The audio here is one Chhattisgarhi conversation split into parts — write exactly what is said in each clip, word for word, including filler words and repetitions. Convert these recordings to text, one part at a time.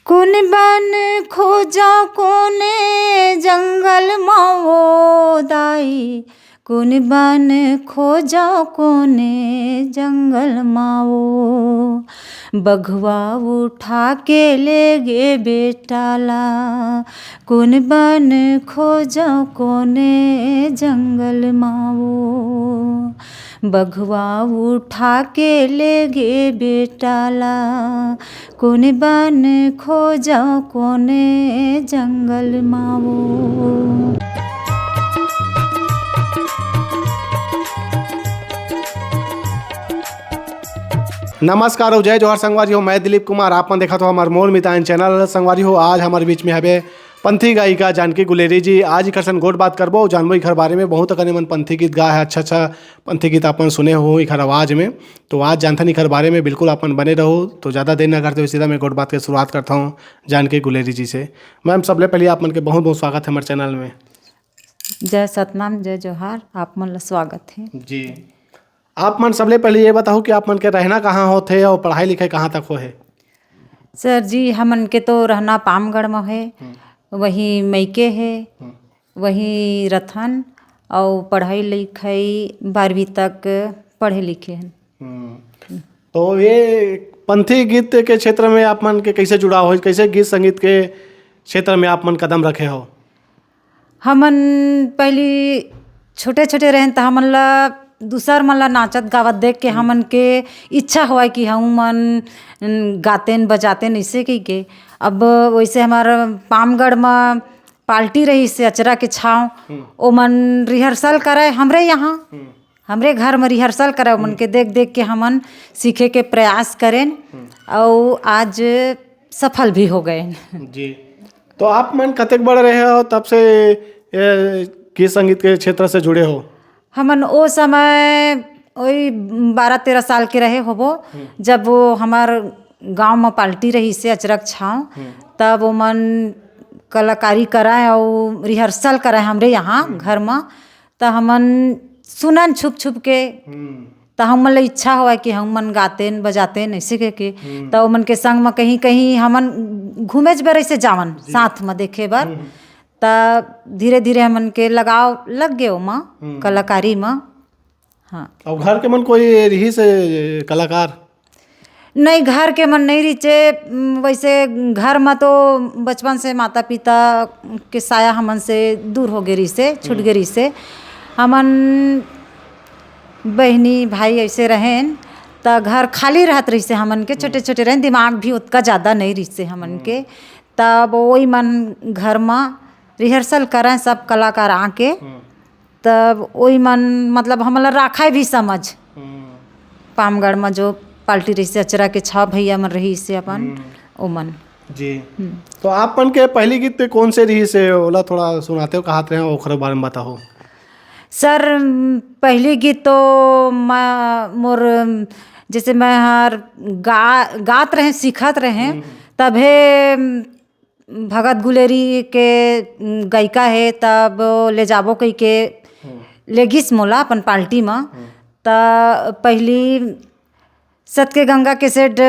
कोन बन खोजव कोने जंगल मा वो दाई, कोन बन खोजव कोने जंगल मा वो। बघवा उठा के ले गे बेटा ला, कोन बन खोजव कोने जंगल मा वो। बघवा उठा के ले गे बेटा ला, कोन बन खोजव कोने जंगल मा वो। नमस्कार अउ जय जोहार संगवारी हो, मैं दिलीप कुमार, आप मन देखत हो हमर मोर मितान चैनल। संगवारी हो, आज हमर बीच में हवे पंथी गायिका जानकी गुलेरी जी। आज इकर सन गोठ बात करबो, जानबो इकर बारे में। बहुत अकन एमन पंथी गीत गाए हे, अच्छा अच्छा पंथी गीत आप मन सुने हो इकर आवाज में। तो आज जानथन इकर बारे में, बिल्कुल आप मन बने रहो। तो ज्यादा देर न करते हुए सीधा मैं गोठ बात के शुरुआत करता हूँ जानकी गुलेरी जी से। मैम, सबले पहले आप मन के बहुत बहुत स्वागत है हमारे चैनल में। जय सतनाम, जय जोहार, आप मन ला स्वागत है। जी, आप मन सबले पहले ये बताओ कि आप मन के रहना कहाँ होथे और पढ़ाई लिखाई कहाँ तक होहे? सर जी, हमन के तो रहना पामगढ़ में है, हम्म। वही मइके है, हम्म। वही रथन, और पढ़ाई लिखाई बारहवीं तक पढ़े लिखे हन। हम्म। तो ये पंथी गीत के क्षेत्र में आप मन के कैसे जुड़ाव हो, कैसे गीत संगीत के क्षेत्र में आप मन कदम रखे हो? हमन पहली छोटे-छोटे रहेन, त हमन ला दूसर मन ला नाचत गावत देख के हम्म। हमन के इच्छा होवय कि हम मन, न, गातेन बजातेन, ऐसे कहि के। अब वैसे हमार पामगढ़ म पार्टी रहिस हे अचरा के छांव, हम्म। ओमन रिहर्सल करय हमरे यहाँ, हम्म। हमरे घर म रिहर्सल करय, ओमन हम्म। के देख देख के हमन सीखे के प्रयास करेन, हम्म। अउ आज सफल भी हो गए। जी, तो आप मन कतेक बड़े रहे हो तब से ये गीत संगीत के क्षेत्र से जुड़े हो? हमन ओ समय वही बारह तेरह साल के रहे होबो, हम्म। जब वो हमार गांव म पार्टी रहिस हे अचरा के छांव, हम्म। तब ओमन कलाकारी कराए अउ रिहर्सल कराए हमरे यहाँ हम्म। घर म, त हमन सुनन छुप छुप के। हम्म। त हमन ला इच्छा होवय कि हम मन गातेन बजातेन ऐसे कहिके। हम्म। त ओमन के संग म कहीं कहीं हमन घूमे बर ऐसे जावन जी। साथ म देखे बर। हम्म। त धीरे धीरे हमन के लगाव लग गे ओमा, हम्म। कलाकारी म। हाँ। अउ घर के मन कोई रिहिस हे कलाकार? नहीं, घर के मन नहीं रिहिसे। उम, वैसे घर म तो बचपन से माता पिता के साया हमन से दूर हो गे रिहिसे, छूट गे हम्म। रिहिसे। हमन बहिनी भाई ऐसे रहेन, त घर खाली रहत रहिसे हमन के, हम्म। छोटे छोटे रहेन, दिमाग भी ओतका ज्यादा नहीं रिहिसे हमन के। हम्म। तब वही मन घर म रिहर्सल करें सब कलाकार आके, हम्म। तब वही मन मतलब हमन ला राखे भी समझ। हम्म। पामगढ़ म जो पार्टी रहिसे अचरा के छांव भैया मन रहिसे अपन, हम्म। ओमन। जी। हम्म। तो आप मन के पहली गीत कौन से रिहिसे, ओला थोड़ा सुनाते हो, कहात रहे हो, ओखर बारे में बताओ। सर, उम, पहली गीत तो मैं, मोर, उम, जैसे मैं हर गा-, गात रहे, सीखत रहे, हम्म। तभे, उम, भगत गुलेरी के, उम, गायिका हे, तब ले जाबो कहिके हम्म। ले गिस मोला अपन पार्टी म। हम्म। त पहली सत के गंगा कैसेट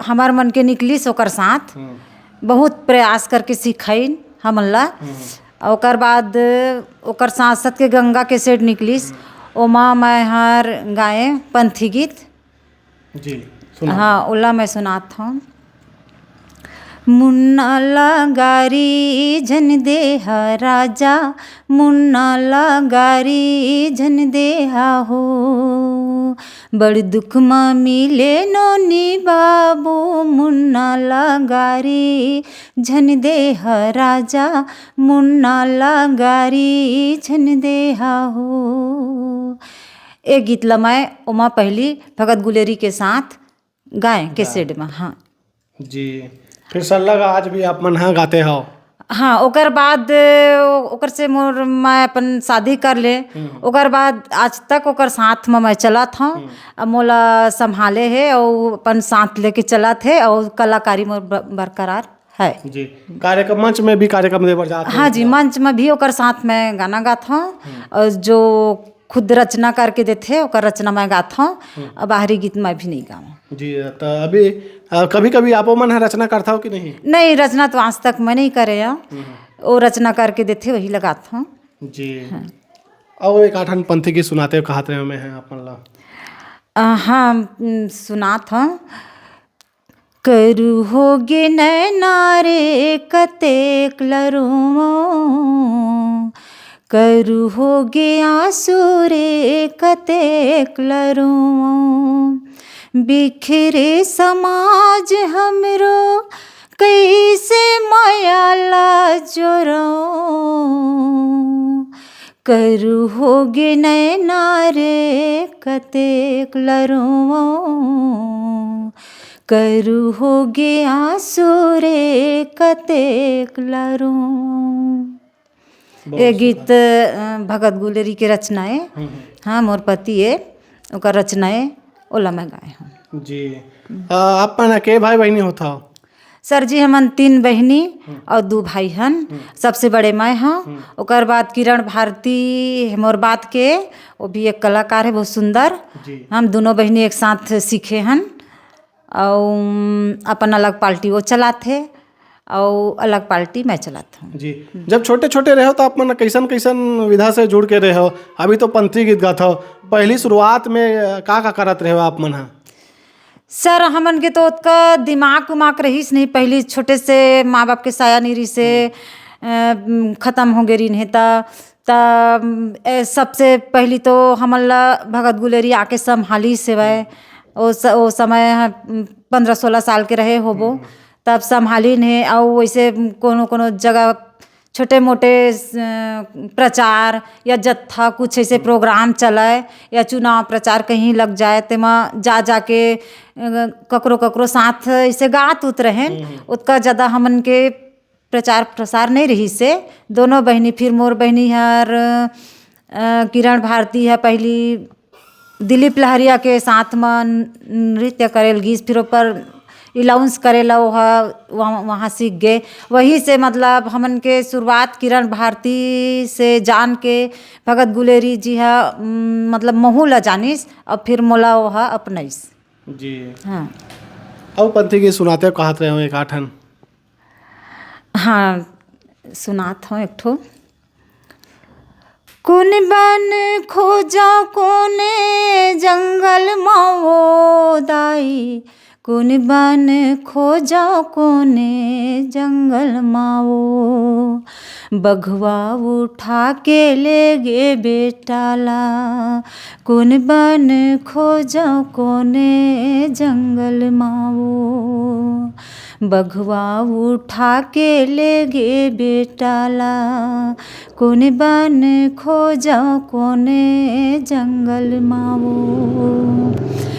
हमार मन के निकलिस ओकर साथ। हम्म। बहुत प्रयास करके सिखाइन हमन ला। हम्म। ओकर बाद ओकर साथ सत के गंगा कैसेट निकलिस। हम्म। ओमा मैं हर गाए पंथी गीत। जी, सुनाओ। हाँ, ओला मैं सुनात हूँ। मुन्ना ला गारी झन देहा राजा, मुन्ना ला गारी झन देहा हो। बड़ दुख म मिले नोनी बाबू, मुन्ना ला गारी झन देहा राजा, मुन्ना ला गारी झन देहा हो। ए गीत ल मैं ओमा पहली भगत गुलेरी के साथ गाए गाए। कैसेट में, हाँ। जी, फिर सल्ला का आज भी आप मन ह गाते हो? हाँ, ओकर बाद, ओ-, ओकर से मोर, मैं अपन शादी कर ले, हम्म। ओकर बाद आज तक ओकर साथ में मैं चलत हूँ। हम्म। अब मोला संभाले हे और अपन साथ लेके चलत हे और कलाकारी मोर ब-, बरकरार है। जी, कार्यक्रम, मंच में भी कार्यक्रम दे बर जात हो? हाँ जी, मंच में भी ओकर साथ में गाना गात हूँ। हम्म। और जो खुद रचना करके देथे, ओकर रचना मैं गाथव, हम्म। अउ बाहरी गीत मैं भी नहीं गावव। जी, त अभी, अ, कभी-कभी आपो मन ह रचना करथव कि नहीं? नहीं, रचना तो आज तक मैं नहीं करे हव। हम्म। वो रचना करके देथे, वही लगाथव। जी। हाँ। अउ एक आठन पंथी गीत सुनाते हो, कहत रहे हो मैं ह आप मन ला। अ, हाँ, उम, सुनात हव। करू होगे नैना रे कतेक ल रोवंव, करू होगे आंसू रे कतेक ल रोवंव। बिखरे समाज हमरो कइसे मया ल जोरंव। करू होगे नैना रे कतेक ल रोवंव, करू होगे आंसू रे कतेक ल रोवंव। बहुत ये सुंदर। गीत, अ, भगत गुलेरी के रचना ए। हम्म, हम्म। हाँ, मोर पति ए, ओकर रचना ए, ओला मैं गाए हंव। जी। अ, आप मन के भाई बहिनी होथव? सर जी, हमन तीन बहिनी हम्म। अउ दू भाई हन। हम्म। सबसे बड़े मैं हंव। हम्म। ओकर बाद किरण भारती हे मोर बाद के, वो भी एक कलाकार हे, बहुत सुंदर। जी। हम दूनों बहिनी एक साथ सीखे हन अउ अपन अलग पार्टी वो चलाथे अउ अलग पार्टी मैं चलाथंव। जी। हम्म। जब छोटे-छोटे रहे हो तो आप मन कइसन-कइसन विधा से जुड़ के रहे हो? अभी तो पंथी गीत गाथव, पहली शुरुआत में, अ, का-का करत रहे हो आप मन ह? सर, हमन के तो ओतका दिमाग उमाग रहिस नहीं, पहली छोटे से माँ बाप के साया नहीं रहिसे, अ, खत्म हो गे रहिन हे त, त, ए, सबसे पहली तो हमन ला भगत गुलेरी आके संभालिस हवय। ओ स-, ओ समय ह, पंद्रह सोलह साल के रहे होबो, हम्म। तब संभालिन हे। अउ वैसे कोनो कोनो जगह छोटे मोटे, अ, प्रचार या जत्था कुछ ऐसे हम्म। प्रोग्राम चलय या चुनाव प्रचार कहीं लग जाए, तेमा जा जाके, अ, ककरो ककरो साथ ऐसे गात उत रहेन। हम्म, हम्म। ओतका ज्यादा हमन के प्रचार प्रसार नहीं रहिसे। दोनों बहिनी, फिर मोर बहिनी हर, अ, किरण भारती ह पहली दिलीप लहरिया के साथ म नृत्य करे ल गिस, फिर ओकर अनाउंस करे ला ओहा वहाँ, वहाँ सीख गे। वहीं से मतलब हमन के शुरुआत किरण भारती से जान के भगत गुलेरी जी ह, उम, मतलब महू ला जानिस, अउ फिर मोला ओहा अपनाइस। जी। हाँ। अउ पंथी गीत सुनाते हो, कहत रहे हो एक आठन। हाँ, सुनात हूँ एक ठो। कोन बन खोजो कोने जंगल मा वो दाई, कोन बन खोजो कोने जंगल मा वो। बघवा उठा के ले गे बेटा ला, कोन बन खोजो कोने जंगल मा वो। बघवा उठा के ले गे बेटा ला, कोने बन खोजो कोने जंगल मा वो।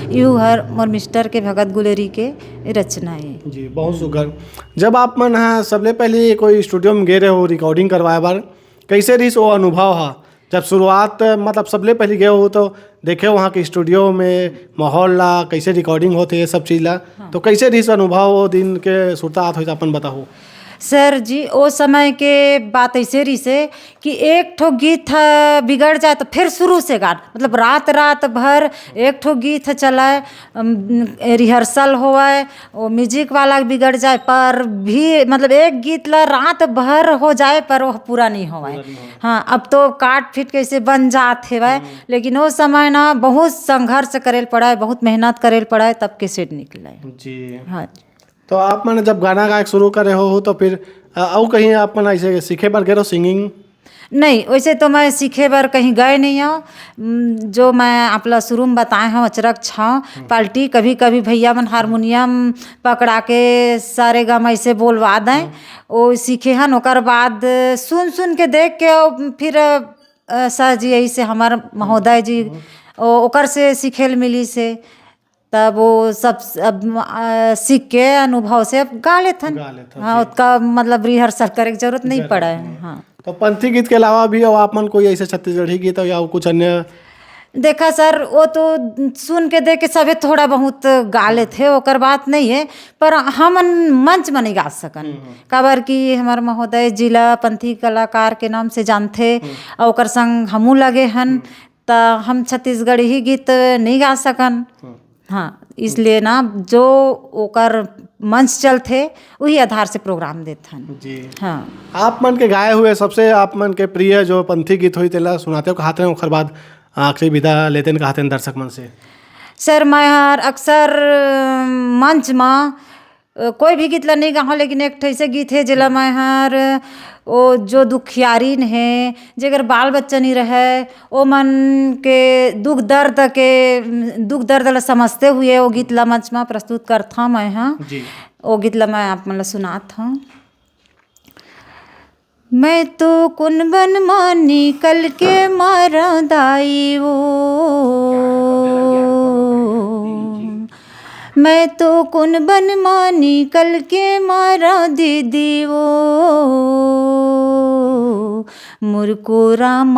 यू हर मोर मिस्टर के भगत गुलेरी के रचना हे। जी, बहुत सुघर। जब आप मन ह सबले पहले कोई स्टूडियो में गे रहे हो रिकॉर्डिंग करवाए बर, कैसे रहिस वो अनुभव ह? जब शुरुआत, मतलब, सबले पहली गए हो तो देखे वहाँ के स्टूडियो में माहौल ला, कैसे रिकॉर्डिंग होथे, ये सब चीज ला, हाँ। तो कैसे रहिस अनुभव वो दिन के सुरता आत होई तो अपन बताओ। सर जी, ओ समय के बात ऐसे रहिसे कि एक ठो गीत ह बिगड़ जाए तो फिर शुरू से गा, मतलब, रात रात भर एक ठो गीत ह चलाए, अम, रिहर्सल होवय, वो म्यूजिक वाला बिगड़ जाए, पर भी, मतलब, एक गीत ला रात भर हो जाए, पर वो पूरा नहीं होवय। पूरा नहीं होवय। हाँ, अब तो काट पीट कैसे बन जात हेवय, हम्म। लेकिन वो समय ना बहुत संघर्ष करे ल पड़य, बहुत मेहनत करे ल पड़य, तब कैसेट निकलय। जी। हाँ जी। तो आप मन जब गाना गाए शुरू करे हो, हो तो फिर, अ, अउ कहीं आप मन ऐसे सीखे बर गे रहो सिंगिंग? नहीं, वैसे तो मैं सीखे बर कहीं गए नहीं हूँ। उम, जो मैं आप ला शुरू में बताए हूँ, अचरक छाँव हम्म। पार्टी, कभी-कभी भैया मन हारमोनियम पकड़ा के सारे गा मा ऐसे बोलवा दें, हम्म। वो सीखे हन। ओकर बाद सुन-सुन के देख के, फिर, अ, सर जी, यही से हमार महोदय जी, हम्म। ओ-, ओकर से सीखे ल मिलिस हे। तब वो सब स-, अब, आ, सीख के अनुभव से अब गा लेथन। गा लेथन, हाँ, जी। ओतका मतलब रिहर्सल करे के जरूरत नहीं जरूरत पड़े। नहीं। हाँ। तो पंथी गीत के अलावा भी अउ आप मन कोई ऐसे छत्तीसगढ़ी गीत या कुछ अन्य? देखा सर, वो तो सुन के देख के सभे थोड़ा बहुत गा लेथे, ओकर बात नहीं है, पर हमन मंच में नहीं गा सकन। हम्म, हम्म। काबर कि हमर महोदय जी ला पंथी कलाकार के नाम से जानथे, हम्म। अउ ओकर संग हमू लगे हन। हम्म। त हम छत्तीसगढ़ी गीत नहीं गा सकन। हाँ, इसलिए ना, जो ओकर मंच चलथे, वही आधार से प्रोग्राम देथन। जी। हाँ। आप मन के गाए हुए सबसे आप मन के प्रिय जो पंथी गीत होही, तेला सुनाते हो कहात रहे, ओकर बाद आखिरी विदा लेते हैं कहात रहे दर्शक मन से। सर, मैं हर अक्सर, अ, मंच म, अ, कोई भी गीत ला नहीं गाहूँ, लेकिन एक ठो ऐसे गीत है, जेला मैं हर, ओ, जो दुखियारीन है, जेकर बाल बच्चा नहीं रहे, ओ मन के दुख दर्द के, दुख दर्द ला समझते हुए ओ गीत ला मंच म प्रस्तुत करथौं मैं ह। जी। ओ गीत ला मैं आप मन ला सुनात हौं। मैं तो कुनबन म निकल के मरौं दाई वो, मैं तो कुनबन म निकल के मरौं दीदी वो, मोर कोरा म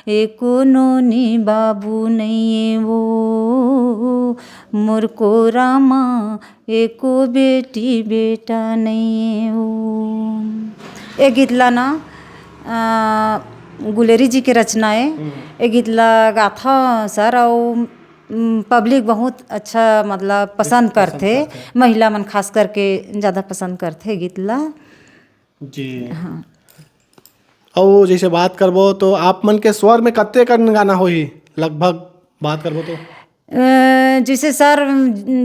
एको नोनी बाबू नइये वो, मोर कोरा म एको बेटी बेटा नइये वो। ए गीत ला ना, अ, गुलेरी जी के रचना ए। हम्म। ए गीत ला गाथौं सर, अउ, उम, पब्लिक बहुत अच्छा, मतलब, पसंद पसंद करथे। करथे। महिला मन खास करके ज़्यादा पसंद करथे गीत ला। जी। हाँ। अउ जैसे बात करबो तो आप मन के स्वर में कत्ते कन गाना होही लगभग बात करबो तो? अ, जैसे सर,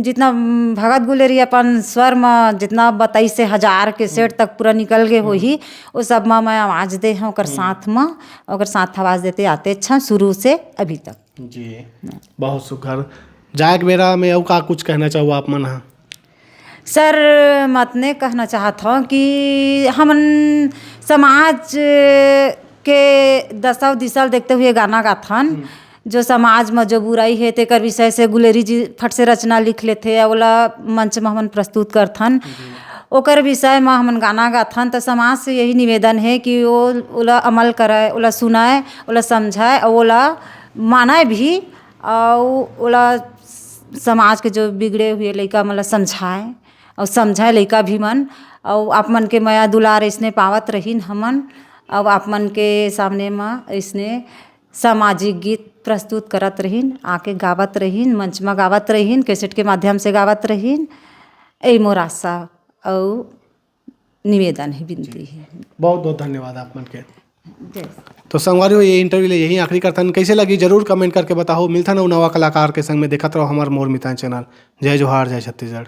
जितना भगत गुलेरी अपन स्वर म जितना बताइस हे, हजार के सेट तक पूरा निकल गे होही, वो सब म मैं आवाज दे हौं ओकर साथ म, ओकर साथ आवाज देते आते अच्छा शुरू से अभी तक। जी, बहुत सुघर। जाए के बेरा में अउ का कुछ कहना चाहू आप मन ह? सर, मैं अतने कहना चाहत हौं कि हमन समाज के दशा दिशा ल देखते हुए गाना गाथन। हम्म। जो समाज म जो बुराई हे, तेकर विषय से गुलेरी जी फट से रचना लिख लेथे, ओला मंच म हमन प्रस्तुत करथन। जी। ओकर विषय म हमन गाना गाथन, त समाज से यही निवेदन हे कि वो ओला अमल करय, ओला सुनय, ओला समझय, अउ ओला मानय भी, अउ ओला समाज के जो बिगड़े हुए लइका मन ला समझाय, अउ समझाय लइका भी मन, अउ आप मन के मया दुलार अइसने पावत रहिन हमन, अउ आप मन के सामने म अइसने सामाजिक गीत प्रस्तुत करत रहिन, आके गावत रहिन, मंच म गावत रहिन, कैसेट के माध्यम से गावत रहिन। यही मोर आशा अउ निवेदन हे, विनती हे। बहुत बहुत धन्यवाद आप मन के। जय। तो संगवारी हो, ये इंटरव्यू ले यही आखिरी करथन। कैसे लगी जरूर कमेंट करके बताओ। मिलथन अउ नवा कलाकार के संग में, देखत रहो हमार मोर मितान चैनल। जय जोहार, जय छत्तीसगढ़।